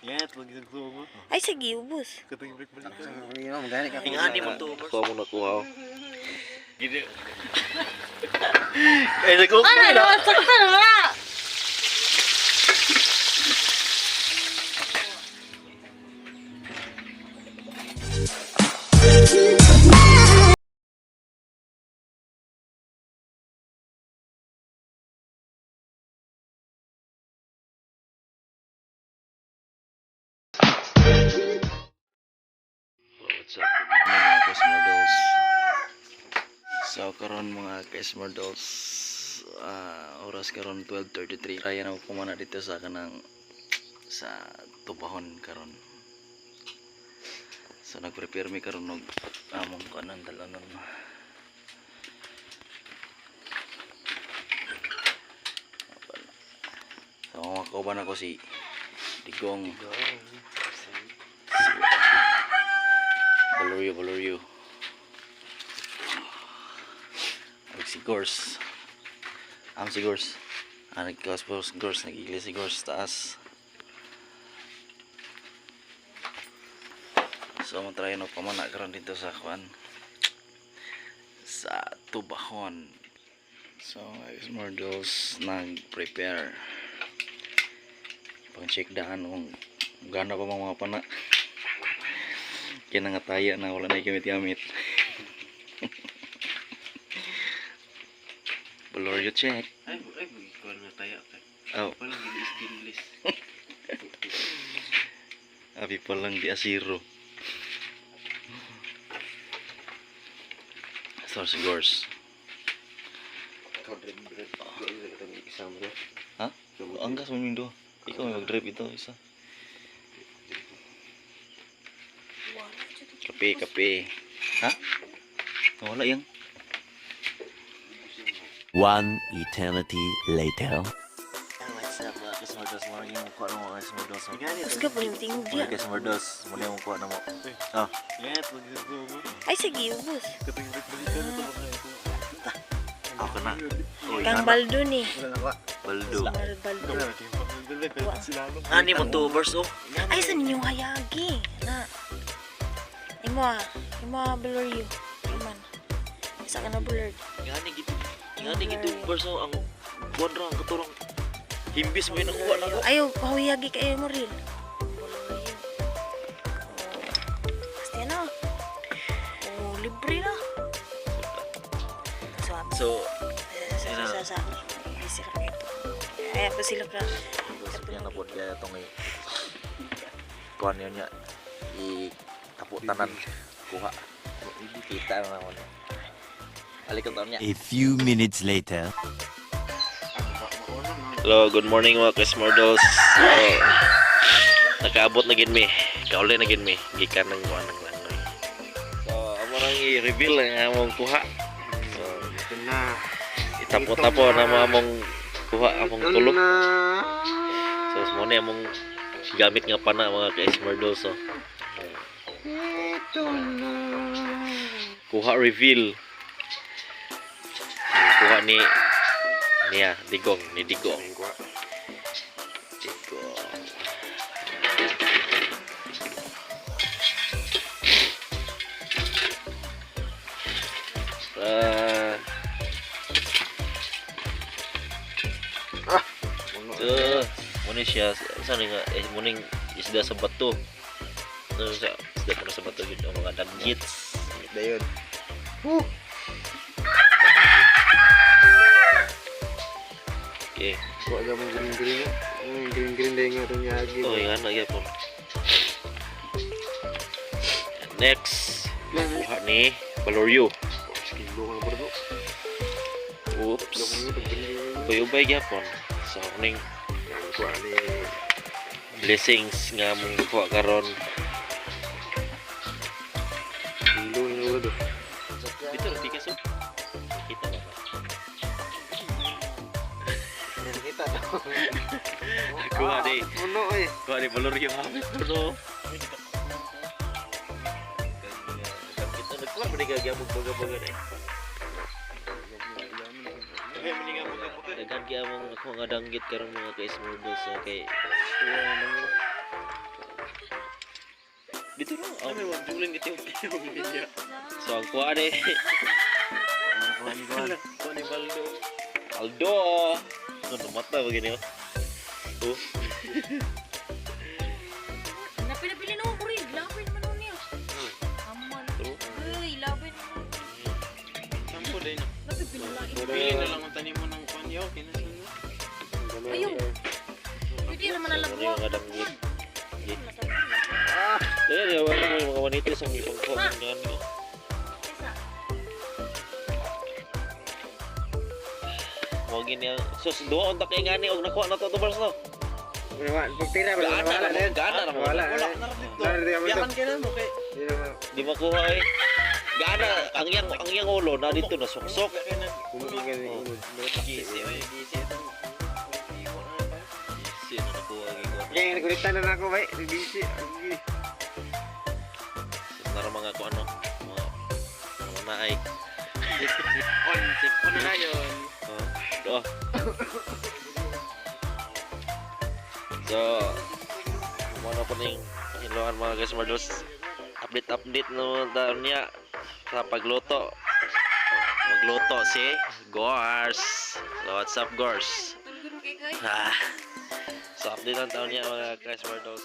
Ingat, mag-isang mo. Ay, sige, ubos. Katong break balik. Ingani mo to. Ako mo nakuha. Oh. Gini. Eh, nag-okay Ano na. naman? Sakto naman na! What's up? Good morning, mga Kasmordals. So karon, mga Kasmordals, oras karon 12:33. Kaya na ko kumana dito sa kanang sa tubahon karon. So nagprepare mi karon og among kanan dalanon. So mga kauban ako si Digong. Valerio, Valerio. Ug si Gors. Am si Gors. Ah, nagkawas po si Gors. Nag-igli si Gors taas. So, matry no pamana karon dito sa kuan. Sa Tubahon. So, guys, more dolls nag-prepare. Pang check daan kung gana pa mga pana. Kaya nangataya na wala na gamit-gamit. Valorio check. Ay, ay, kuan nga tayo kay. Oh, Walang gini stainless. abi pa lang di asiro. Source Gors. Ha? Anggas mo mindo. Ikaw may mag-drive ito isa. Kape, kape. Ha? Wala yang. One eternity later. What's up, mga kasmordos? Muna yung mukha ng mga kasmordos. Usga po yung tingog Muna diya. kasmordos. Muna yung mukha na mo. Ah, Ingat, mag-isang mo. Ay, sige, ubos. Katong break balik ka na ito mga ito. Ako na. Uy, Kang anak. baldo ni. Baldo. Mal baldo. Ani mo to, verse oh. Ay, sa ninyong hayagi. Na. Imo ah. Imo ah, Valerio. Iman. Isa ka na blurred. Ingani gid. Ingani gid verse oh ang kuan ra ang katurang himbis mo yung nakuha nako. Ayaw, pahuyagi kayo mo rin. Valerio. Oh. Basta na. Oh, libre na. So, So, sa. Ay, sila ka ito. Ay, ako sila ka. Yung nabot kaya itong i kuan yun niya i tapo tanan kuha kita na naman alik ang taon niya. A few minutes later. Hello, good morning, mga Kasmordos. So, nakaabot na gid mi. Kauli na gid mi. Gikan ng kuan ng langoy. So, amo nang i-reveal ang among kuha. So, itapo-tapo na mo among kuha, among tulok. So, mo ni among gamit nga pana, mga ka-Smordos. So. Kuha reveal. Kuha ni niya, Digong, ni Digong. Digong. Ah. So, muna siya, saan nga, eh, muning isda sa bato. Ano sa, isda po na sa bato yun, ang mga danggits. Dayon. Okay. Kuha ka mong green green. Green green dayon nga itong yagi. Oh, yan na gyapon. Next, kuha ni Valorio. Kilo ka na bro. Oops. Ubay-ubay gyapon. So, ning Kuha ni blessings nga mong kuha karon. kilo na bro. Dito ra tikas oh. Kita ba? Kita to. Kuha ni Puno eh. kuha ni Valorio hapit puno. Nagkuha ba ni gagyamog baga-baga na eh. Daghan kay among ako nga danggit karon, mga ka-smurdos, so kay Dito no. Oh. Ano mo julin giti niya. So ang kuha ni Kuha ni Juan. Kuha ni Baldo. Aldo. Ano mata ba gini? Oh. Napili-pili na ko rin. Lapin man nun niya. Aman. Uy, lapin man. Sampo din. Napipili lang. Pili na lang ang tanim mo ng kuha niyo. Kinasun mo. Ayun. Pwede naman Ano nalagwa. yung kadamgit? Dali, wala mo yung mga wanitis ang ipangkuha ng gano. Huwag niya. Sus, duha unta kay ngani og nakuha na to to bars no. Wala, pagtira, wala, Gana wala ra mo, din. gana ra mo. Wala, Wala na rin dito. Wala rin dito. Biyakan ka na mo kay. Di naman. Di makuha eh. Gana ang yang ulo na dito na suksok. Kumugin Oh. Gisi oy, gisi ito. Sino nakuha ang ikuha? Kaya nagkulitan na ako, bay. Busy. Okay. Sus, nara mga kuha no. Mga naay. On, sip on na yun. Oh, doa. So, muna po ning hiluan mga guys Mardos. Update update no taon niya sa pagluto. Magluto si Gors. So, what's up, Gors? Tulog kay kay. Ah. So, update ang taon niya mga guys Mardos.